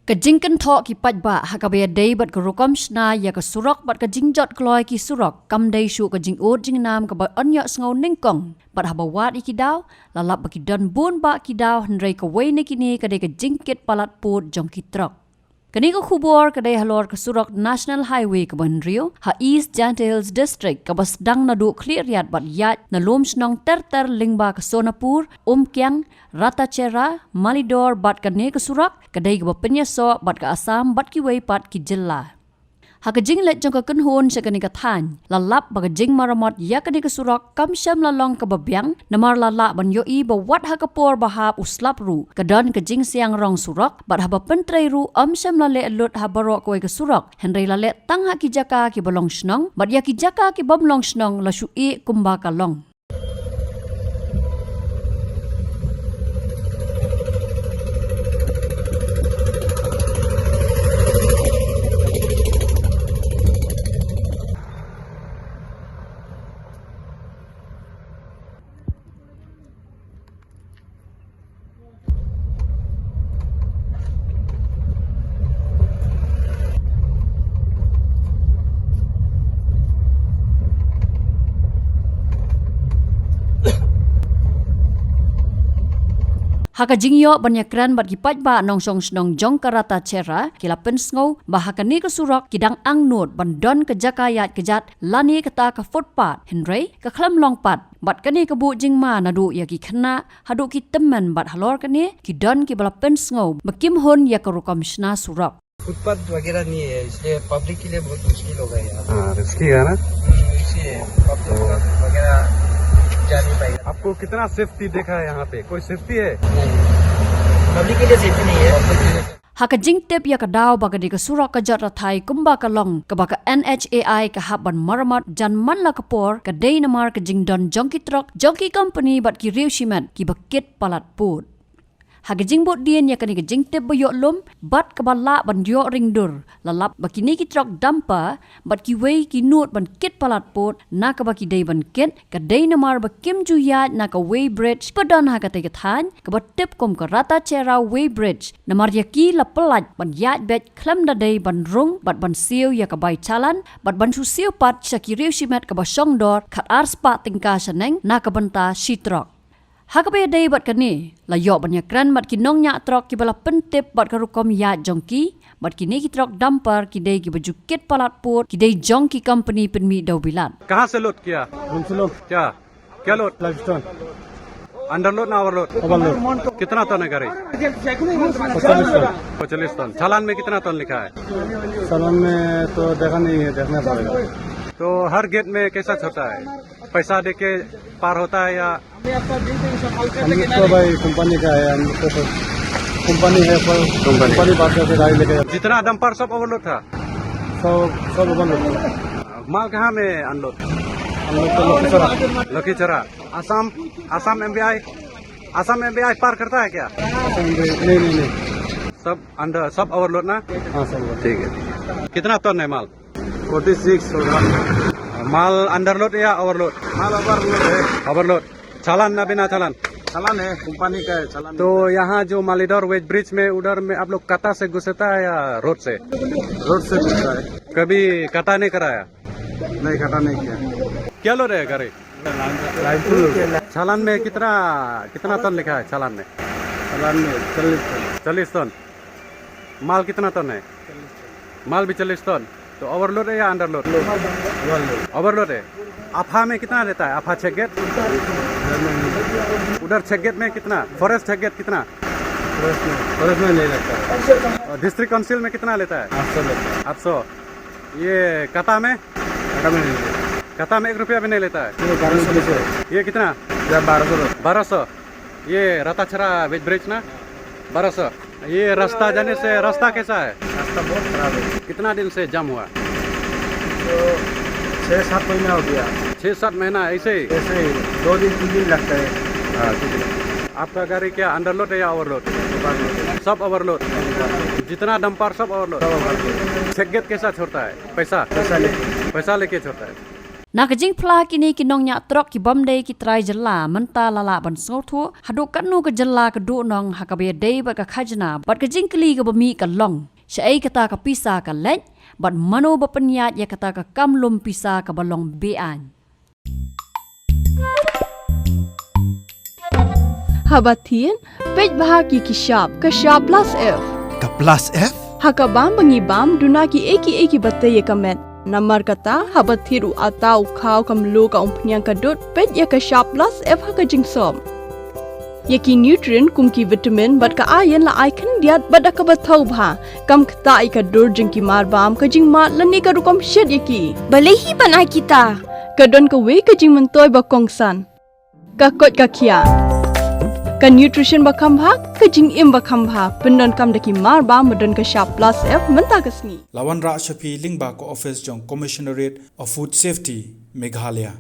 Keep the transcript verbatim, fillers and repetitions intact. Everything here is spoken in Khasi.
Ka jingkynthoh ki paidbah ha kaba ïadei bad ka rukom shna ïa ka surok bad ka jingjot kloi ki surok kam dei shuh ka jingud jingnam kaba yn ïohsngew nyngkong, bad haba wad ïa ki daw, la lap ba ki don bun bah ki daw, hynrei kawei na kine ka dei ka jingkit palat pud jong ki trok. Kane ka khubor ka dei halor ka surok National Highway kaba hynriew ha East Jaintia Hills District, kaba sdang naduh Khliehriat bad ïaid na Lumshnong ter ter lyngba ka Sonapur, Umkiang, Ratacherra, Malidor, bad kane ka surok ka dei kaba pynïasoh bad ka Assam bad kiwei pat ki jylla. Ha ka jingleit jong ka kynhun sha kane ka thaiñ, la lap ba ka jingmaramot ïa kane ka surok kam shym la long kaba biang, namar la lah ban ïohi ba wat ha ka por ba hap u slap ruh ka don ka jingsiang rong surok, bad haba pyntrei ruh ym shym la leh lut ha baroh kawei ka surok, hynrei la leh tang ha ki jaka kiba long shnong, bad ïa ki jaka ki bym long shnong la shu ïeh kumba ka long. Ha ka jingïoh ban ïakren bad ki paidbah nongshong shnong jong ka Ratacherra, ki la pynsngew ba ha kane ka surok ki dang angnud ban don ka jaka ïaid kjat lane kata ka footpath, hynrei ka khlem long pat. Bad kane ka buh jingma naduh ïa ki khynnah haduh ki tymmen, bad halor kane ki don kiba la pynsngew ba kim hun ïa ka rukom shna surok. फुटपाथ वगैरह नहीं है, इसलिए पब्लिक के लिए बहुत मुश्किल हो गया है यहाँ पे। हाँ, रिस्की है ना? हम्म, रिस्की है। पब्लिक वगैरह जा नहीं पाएगा। आपको कितना सेफ्टी देखा है यहाँ पे? कोई सेफ्टी है? नहीं। पब्लिक के लिए सेफ्टी नहीं है। Ha ka jingtip ïa ka daw ba ka dei ka surok ka jot rathai kumba ka long, kaba ka N H A I ka hap ban maramot jan man la ka por, ka dei namar ka jingdon jong ki trok, jong ki kompani bad ki riew shimet kiba kit palat pud. Ha ka jingbuddien ïa kane ka jingtip ba ïoh lum bad kaba lah ban ïoh ring dur, la lap ba kine ki trok dumper bad kiwei ki nud ban kit palat pud, na kaba ki dei ban kit ka dei namar ba kim ju ïaid na ka weighbridge ba don ha katei ka thaiñ kaba tip kum ka Ratacherra weighbridge, namar ïa ki la pyllait ban ïaid beit khlem da dei ban rung bad ban siew ïa ka bai challan bad ban shu siew pat sha ki riew shimet kaba shong dor khatar spah tyngka shaneng na ka bynta shi trok. Ha kaba ïadei bad kane, la ïoh ban ïakren bad ki nongñiah trok kiba la pyntip bad ka rukom ïaid jong ki, bad kine ki trok dumper ki dei kiba ju kit palat pud, ki dei jong ki kompani pynmih dewbilat. कहाँ से लोड किया? हम से लोड। क्या? क्या लोड? लाइमस्टोन। अंडरलोड ना ओवरलोड? ओवरलोड। कितना टन है गाड़ी? पचास टन। पचास टन। चालान में कितना टन लिखा है? चालान में तो देखा नहीं है, देखना पड़ेगा। तो हर गेट में कैसा छोड़ता है? पैसा देके पार होता है या? हम लोग तो भाई कंपनी का है, हम लोग तो सब कंपनी है, पर कंपनी। कंपनी बात करके गाड़ी लेके जाते हैं। जितना डंपर सब ओवरलोड था? सब, सब ओवरलोड था। माल कहाँ में अनलोड? हम लोग तो लखीसराय। लखीसराय। आसाम, आसाम एमवीआई, आसाम एमवीआई पार करता है क्या? आसाम एमवीआई, नहीं, नहीं, नहीं। सब अंडर, सब ओवरलोड ना? हाँ, सब ओवरलोड। ठीक है। कितना टन है माल? फोर्टी सिक्स होगा। माल अंडरलोड या ओवरलोड? माल ओवरलोड है। ओवरलोड। चालान ना बिना चालान? चालान है, कंपनी का है, चालान। तो यहाँ जो मालीडोर वेज ब्रिज में, उधर में आप लोग काटा से घुसता है या रोड से? रोड से घुसता है। कभी काटा नहीं कराया? नहीं, काटा नहीं किया। क्या लोड है गाड़ी? लाइमस्टोन। चालान में कितना, कितना टन लिखा है चालान में? चालान में चालीस टन। चालीस टन। माल कितना टन है? माल भी चालीस टन। तो ओवरलोड है या अंडरलोड? ओवरलोड। ओवरलोड है। आफा में कितना लेता है? आफा छह गेट? उधर छह गेट में कितना? फॉरेस्ट छह गेट कितना? फॉरेस्ट में, फॉरेस्ट में नहीं लेता है। और डिस्ट्रिक्ट काउंसिल में कितना लेता है? आठ सौ लेता है। आठ सौ। ये काटा में? काटा में नहीं लेता। काटा में एक रुपया भी नहीं लेता है? नहीं, बारह सौ लेता है। ये कितना? या बारह सौ लेता है। बारह सौ। ये राताछरा वेज ब्रिज ना? बारह सौ। ये रास्ता जाने से, रास्ता कैसा है? रास्ता बहुत खराब है। कितना दिन से जाम हुआ? तो छः सात महीना हो गया। छः सात महीना ऐसे ही? ऐसे ही, दो दिन, तीन दिन लगता है। हाँ, ठीक है। आपका गाड़ी क्या अंडरलोड है या ओवरलोड? ओवरलोड है। सब ओवरलोड? ओवरलोड। जितना डंपर सब ओवरलोड? सब ओवरलोड। छेक गेट कैसा छोड़ता है? पैसा? पैसा लेके। पैसा लेके छोड़ता है। Na ka jingphla kine ki nongñiah trok ki bym dei ki trai jylla, mynta la lah ban sngewthuh haduh katno ka jylla ka duhnong ha kaba ïadei bad ka khajna, bad ka jingkylli kaba mih ka long, shaei kata ka pisa ka leit, bad mano ba pynïaid ïa kata ka kam lum pisa kaba long be-aiñ. Haba thied, peit bha ïa ki shap, ka shap plus F. Ka plus F? Ha ka bam ba ngi bam, duna kiei kiei kiba tei ïa ka met. Namar kata, haba thied u atta, u khaw, ka mluh, ka umphniang, ka dud, peit ïa ka shap plus F ha ka jingsop. Ïa ki nutrient kum ki vitamin bad ka iron la ai khyndiat bad da kaba thaw bha. Kam ktah ïa ka dur jong ki mar bam, ka jingmad lane ka rukom shet ïa ki. Balei hi ban ai kita? Ka don kawei ka jingmyntoi ba kongsan. Ka koit ka khiah. Ka nutrition ba kham bha, ka jingim ba kham bha. Pyndonkam da ki mar bam ba don ka shap plus F mynta ka sngi. La wanrah sha phi lyngba ka office jong Commissionerate of Food Safety, Meghalaya.